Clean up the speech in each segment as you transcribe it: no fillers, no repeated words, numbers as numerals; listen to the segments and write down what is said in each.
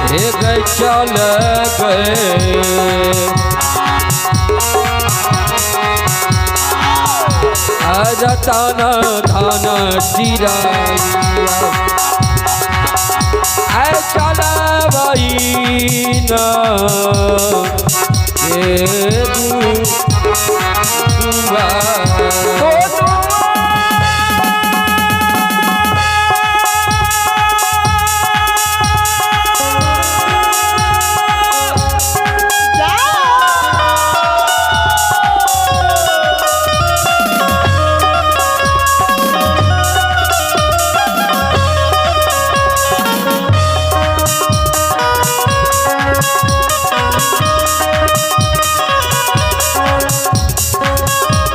हे गए चल गए। रतन धन चिरैया ऐ चलबई न के दुआ।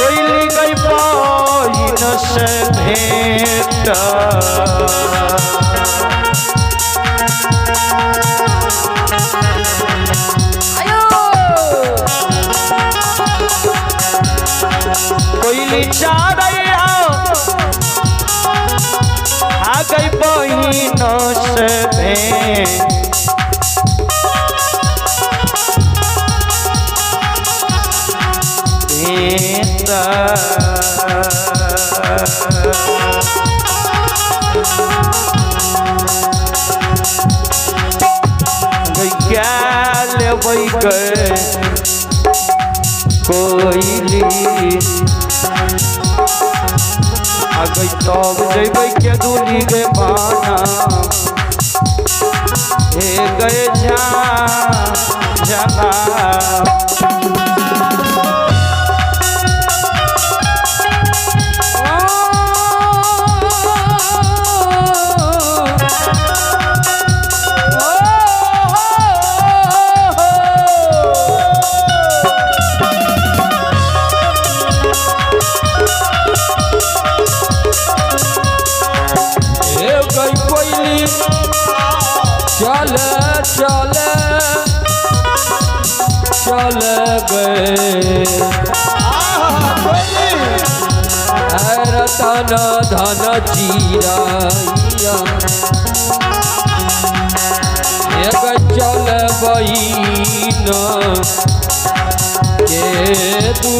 कोइली गई बहिन से भेंट। कोइली चारैया आ गई बहिन से भेंट। लेबै गए कोइली आ गई तब जैबै के दूली गे बाना हे गए जा जाना। हे गई कोइली चल चल चल गए। रतन धन चिरैया हे गई चल बहिन के दू।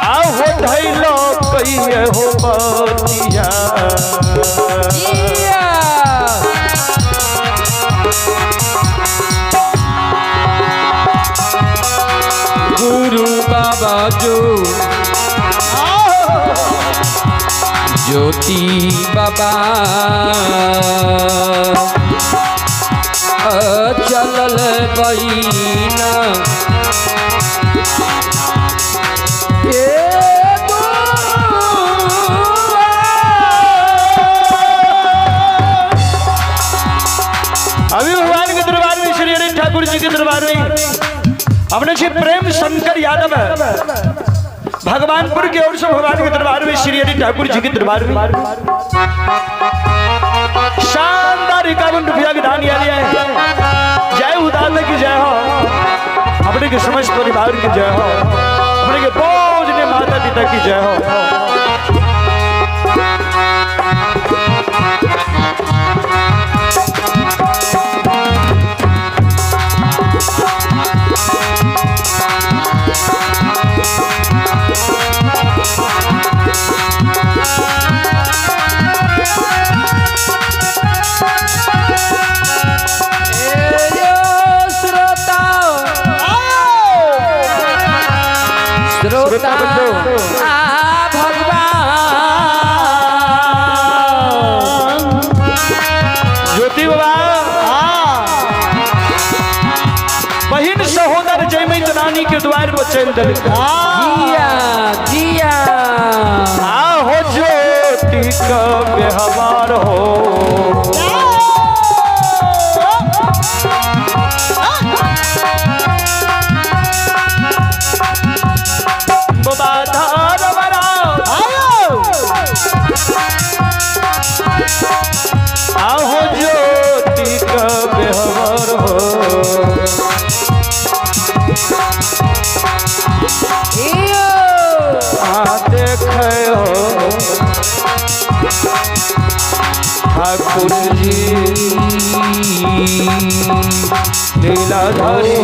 आहो धैलो कहिए हो बतिया। जिया। गुरु बाबा जो ज्योति बाबा चलल बहिना के अभी भगवान के दरबार में, श्री हरि ठाकुर जी के दरबार में अपने श्री प्रेम शंकर यादव भगवानपुर की ओर से भगवान के दरबार में, श्री हरि ठाकुर जी के दरबार में शानदार 51 रुपया की दान दिया है। जय उदाता की जय हो, अपने के समस्त परिवार की जय हो, अपने के पूजनीय माता पिता की जय हो। ए यो श्रोता। श्रोता बंधु आ भगवान ज्योति बाबा बहिन सहोदर जयमैत रानी के द्वार पर चल दिल जिया जिया आहो ज्योति का व्यवहार हो बाबा धार बरा आहो ज्योति का व्यवहार हो इयो आ देखे हो ठाकुर जी लीलाधारी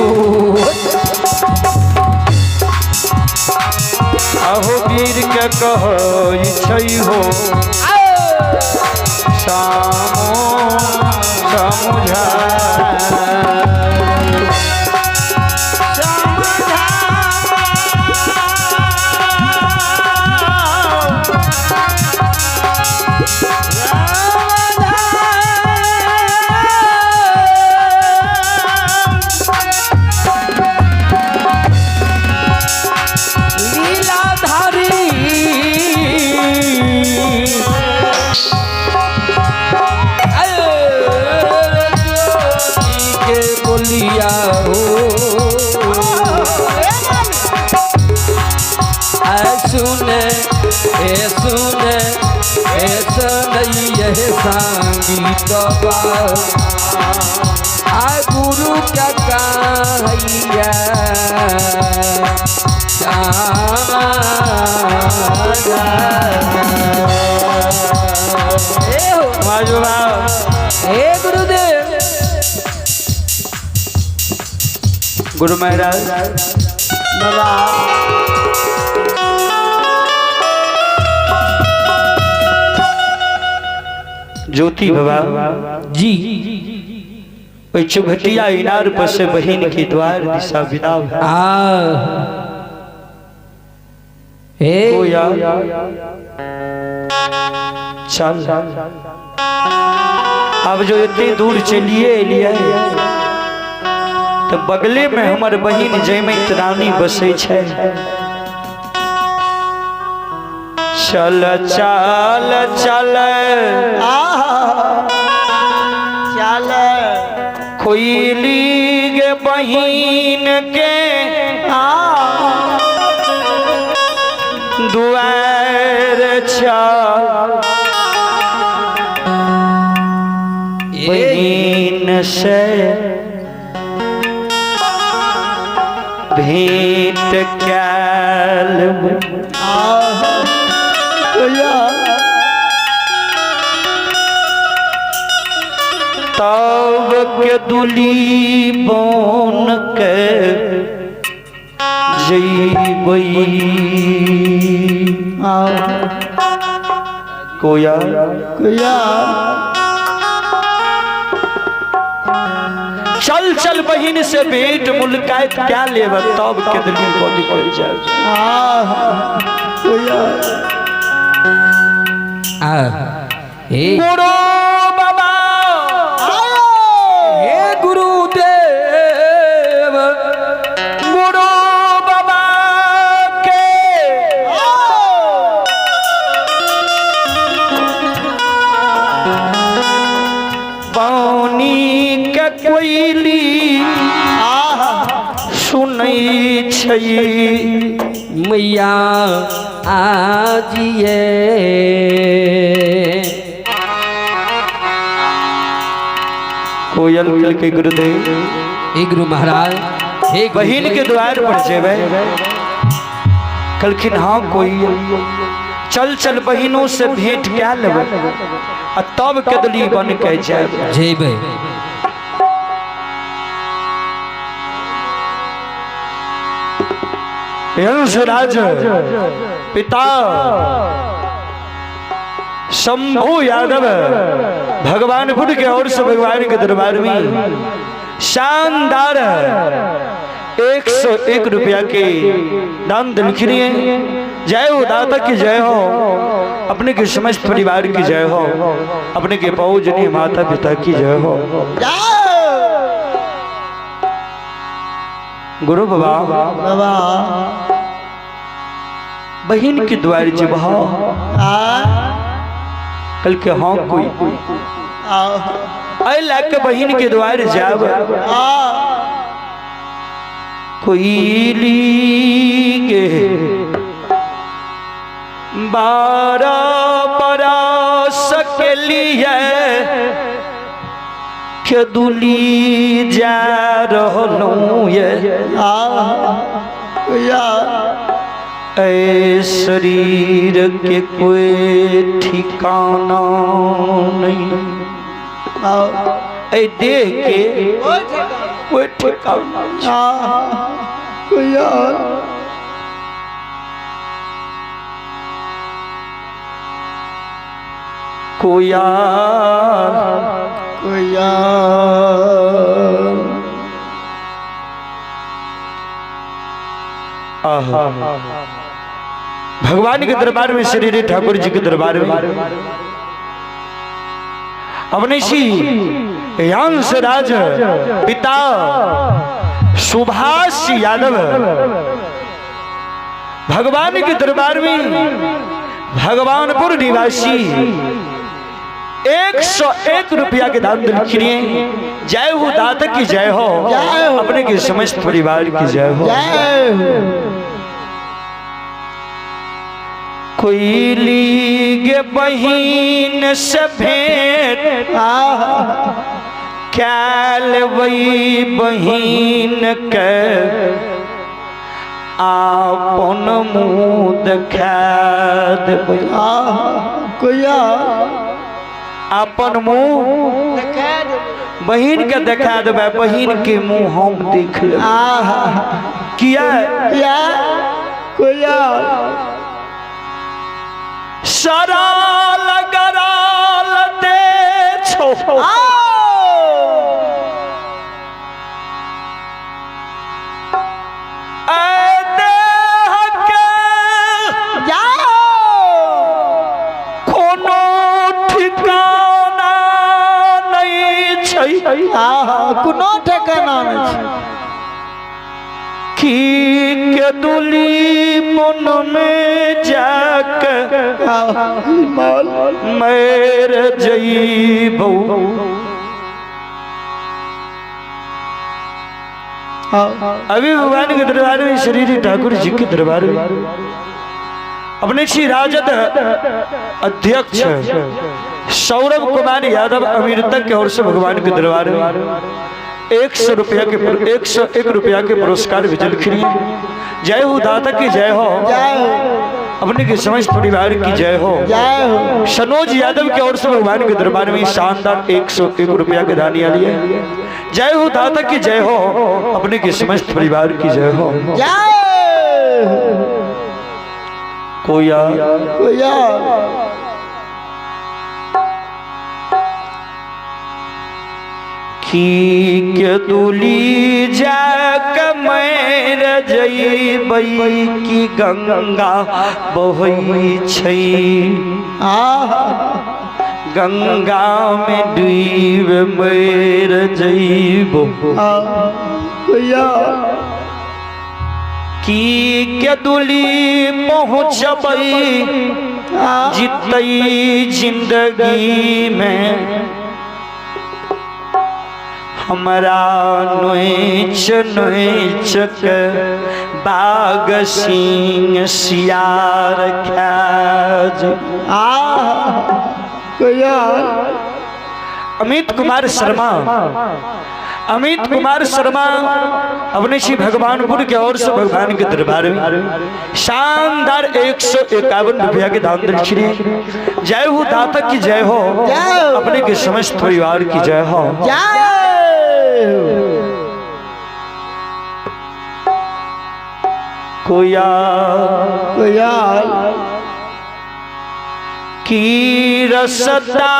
अहो वीर के कहै छै हो सामो समुझा लीलाधारी ज्योति के बोलिया हो ऐ सुने ए सुने ए सुनैये संगीत बा आ गुरु का कहैया हे हो माजुबा हे गुरुदेव गुरु महाराज ज्योति बाबा जी ओहि चुघटिया इनार पर से बहिन के द्वार दिशा विदा भए। आ हे गोया चल अब जो इतनी दूर चलिए एलिए तो बगले में हमर बहिन जयमैत रानी बसै छै चल चल चल चल कोइली गे बहिन के दुआर चल बहिन से भेंट कैल तब के दुली बोन के जैबई कोया कोया चल चल बहिन से भेंट मुलाकात क्या लेब तब के दिल को निकल जाए कोया आ हे गुरु बाबा हे गुरुदेव गुरु बाबा के बौनी के कोइली सुनै छै मैया आजिए कोयल के गुरुदेव हे गुरु महाराज हे गुरु- बहिन के द्वार पर जेबै कहलखिन हाँ कोई चल चल बहिनों से भेंट क्या लेबै आ तब कदली बन के जाए जेबै राज पिता शंभू यादव भगवान बुद्ध के ओर से भगवान के दरबार में शानदार 101 रुपया के दान दिलखिनी है। जय हो दाता की जय हो, अपने के समस्त परिवार की जय हो, अपने के पौजनी माता पिता की जय हो। गुरु बाबा बाबा बहन के द्वार जब कल के हाँ कोई ऐ लाके बहन के द्वार जाब कोई के 12 बरस के लिए के दुली जा रहलूं ये ऐ शरीर के कोई ठिकाना नहीं, ऐ देह के कोई ठिकाना कोया कोया। भगवान के दरबार में श्री ठाकुर जी के दरबार में अपने सी राज पिता सुभाष यादव भगवान के दरबार में भगवानपुर निवासी 101 रुपया के दान दिलखिए। जय हो दाता की जय हो, अपने के समस्त परिवार की जय हो। कोई लीग बहिन से भेंट कैल वही बहिन के आपन मुँह देखा देबै, अपन मुँह बहिन के देखा देबै, बहिन के मुँह हम देख लेबै। किया सराल गराल दे छो ऐ देह के कोनो ठिकाना नहीं छै, कोनो ठिकाना नहीं छै। की के दुली मन में जाके मेर जईबो। अभी भगवान के दरबार में श्री ठाकुर जी के दरबार में अपने श्री राजद अध्यक्ष सौरभ कुमार यादव अमीरतक के ओर से भगवान के दरबार में 100 रुपया के 101 रुपया के पुरस्कार विजय खिरी। जय हो दाता की जय हो, अपने के समस्त परिवार की जय हो। सनोज यादव की ओर से भगवान के दरबार में शानदार 101 रुपया के दान लिए। जय हो दाता की जय हो, अपने के समस्त परिवार की जय हो। कोया कोया की के दुली जाक मैर जईबै की गंगा बहै छै, गंगा में डूब मैर जईबो। की के दुली पहुँचबै जितै जिंदगी में हमरा नोच नोच के बाग सिंह सियार खाज। अमित कुमार शर्मा, अमित कुमार शर्मा अपने श्री भगवानपुर के ओर से भगवान के दरबार में शानदार 151 रुपया के दान दक्षिणे। जय हो दाता की जय हो, अपने के समस्त परिवार की जय हो। कोया कोया की रसता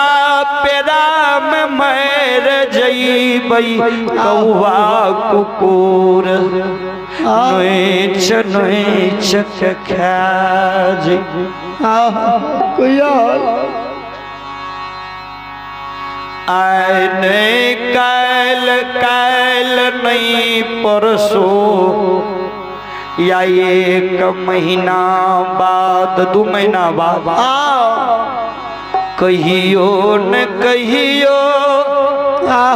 पेरा में मैर जईबई कौआ कुकुर नोच नोच के खा जई। कोयल आय नहीं कायल कायल नहीं परसो या एक महीना बाद 2 महीना बाद कहियो न कहियो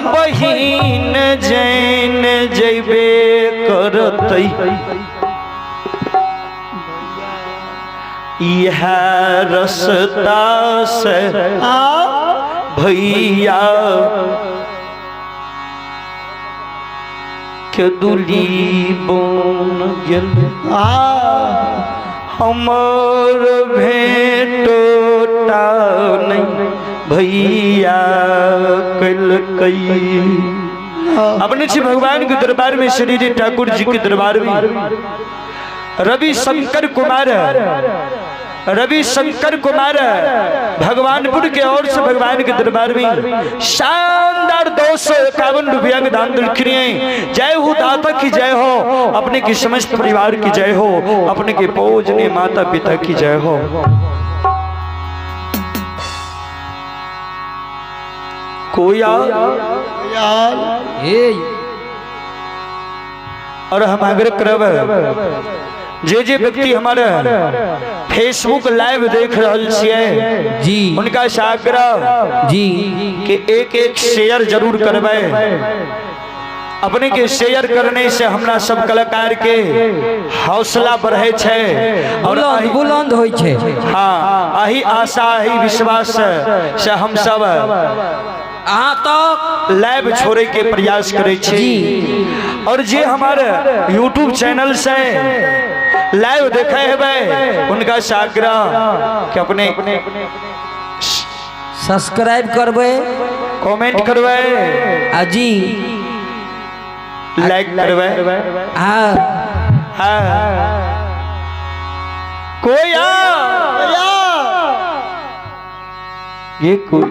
बहिन जैन जैबे करतै। यह रसता से भैया के दुली बन गेल हमर भेंटोटा नहीं भैया कलकई। अपने श्री भगवान के दरबार में श्री ठाकुर जी के दरबार में रवि शंकर कुमार, रवि शंकर कुमार भगवानपुर के ओर से भगवान के दरबार में शानदार 251 रुपया के दान दक्षिणे। जय हो दाता की जय हो, अपने की समस्त परिवार की जय हो, अपने के पूजनीय माता पिता की जय हो। कोई और हम आग्रह करब जे जे व्यक्ति हमारे फेसबुक लाइव देख रहल छियै जी उनका से आग्रह जी कि एक एक शेयर जरूर करबै। अपने के शेयर करने से हमरा सब कलाकार के हौसला बढ़े छै और बुलंद बुलंद होइ छै। हाँ, अही आशा अही विश्वास से हम सब अहाँ तक लाइव छोड़े के प्रयास करे छी। और जे हमारे यूट्यूब चैनल से लाइव देखे हेबै उनका से आग्रह कि अपने सब्सक्राइब करबै, कमेंट करबै आ जी लाइक करबै। हाँ हाँ कोई आ ये कोई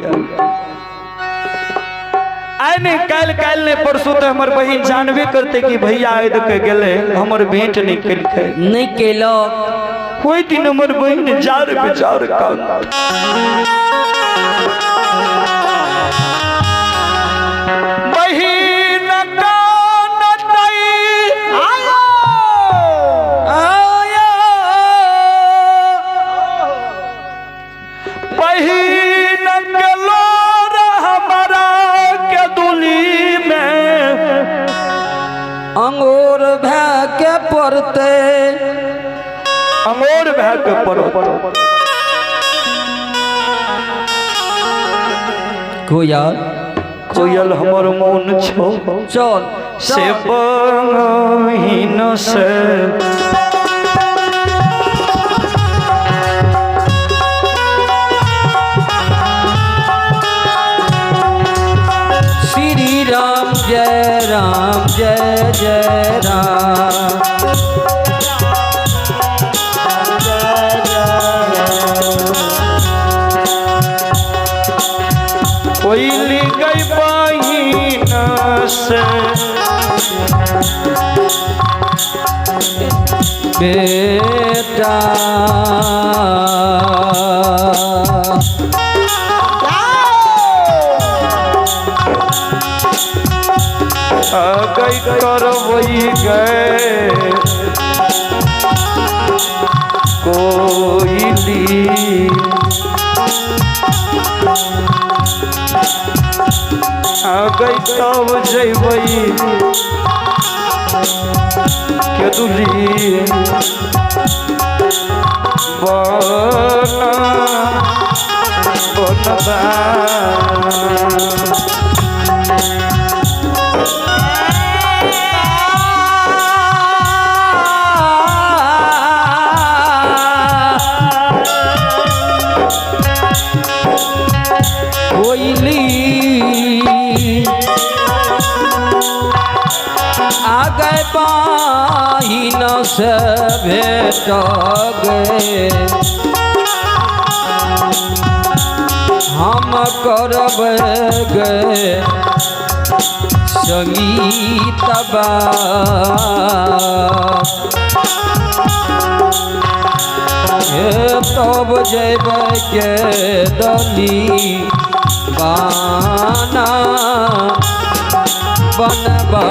आइ नहीं काल्हि काल्हि नहीं परसों तो हमर बहिन जानबे करते कि भैया आइ के गेले हमर भेंट नहीं केलकै नहीं केलक। कोई दिन हमर बहिन जार बेजार कान बहिन कान तई आया बहिन के लोर हमरा के दुली में अंगूर भए के पड़ते, अंगूर भए के पड़ते। कोयल कोयल हमर मोन छो चल से बहिन से श्री राम जय राम जय जय राम। कोयली गई बहिन से बेटा गई करवई गए कोयली आ गई तब जैबई के दुली बना बनबा। कोयली आ गए बहिन से भेट गए। हम करब गे संगीतबा। हे तब जैब के दली बाना बनबा।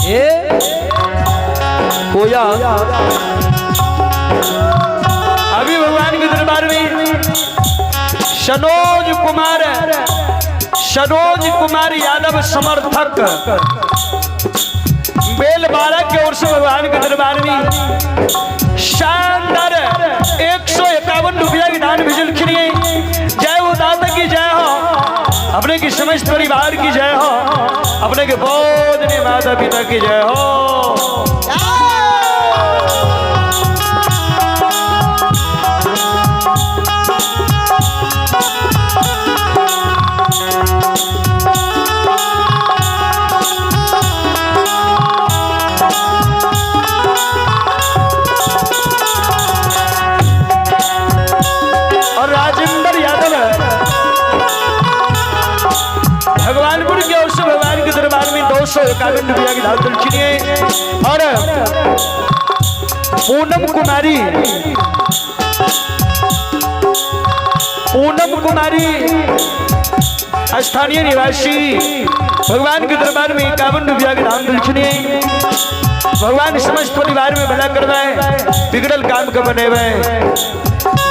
ए कोया अभी भगवान के दरबार में सनोज कुमार, सनोज कुमार यादव समर्थक बेलबारा की ओर से भगवान के दरबार में शानदार 151 रुपया की दान भेजल खिलिए। जय हो दाता की जय हो, अपने की समस्त परिवार की जय हो, अपने के बहुत माता पिता की जय हो। और राजेंद्र यादव भगवानपुर की ओर से भगवान के दरबार में 251 रुपया की दान दक्षिणी। और पूनम कुमारी, पूनम कुमारी स्थानीय निवासी भगवान के दरबार में 51 रुपया की दान दक्षिणी। भगवान समस्त परिवार में भला करवाए, बिगड़ल काम का बनेवे।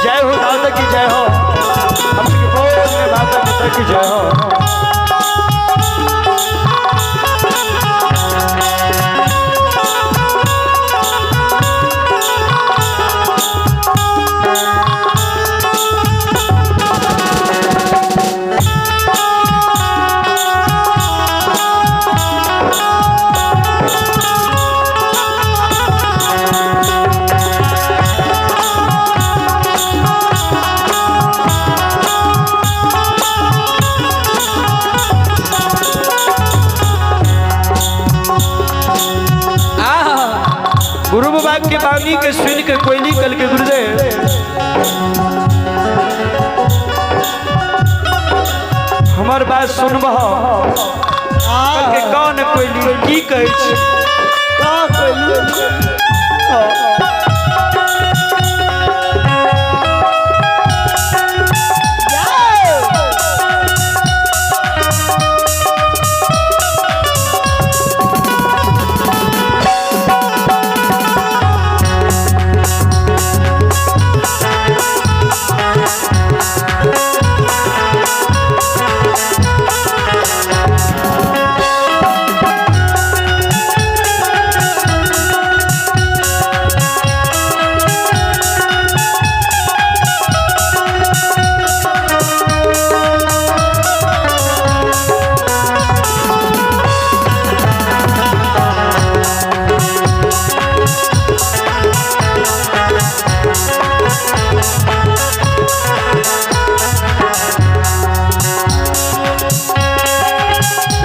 जय हो दाता की जय हो, अपने बहुत माता पिता की जय हो। गुरु बाबा के बानी के सुन के कोयली कल के गुरुदेव हमार बात सुनबह कल के कौन कोयली की कहै छी? का कोयली?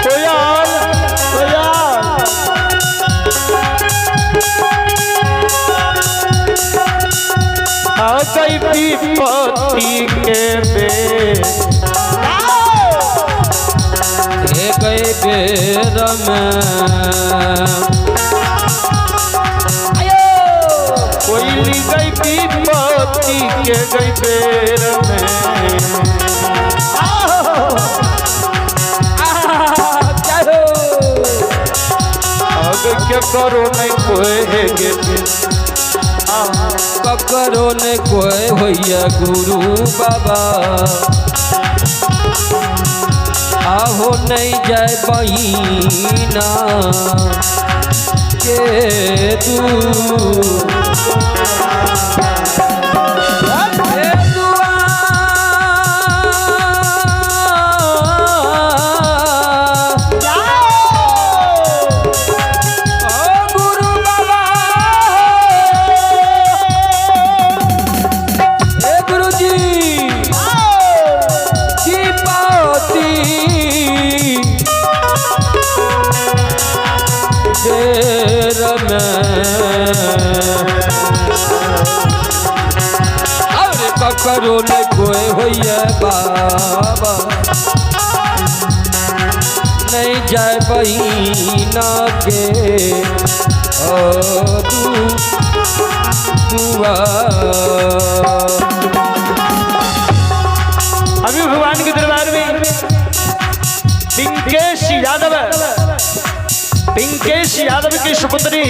कोयल कोयल आ गई विपत्ति के बेर, एक बेर में कोयली गई विपत्ति के गई बेर में। जय हो। आग के करो नहीं कोई गे, ककरो ने कोई होइया गुरु बाबा, आहो नहीं जाय बहिना के तू। हे दुआ ओ गुरु बाबा, हे गुरुजी की पाती देर में। करो न कोई होइए बाबा, नहीं जाए बहिना के दुआ। अभी भगवान के दरबार में पिंकेश यादव, पिंकेश यादव की सुपुत्री।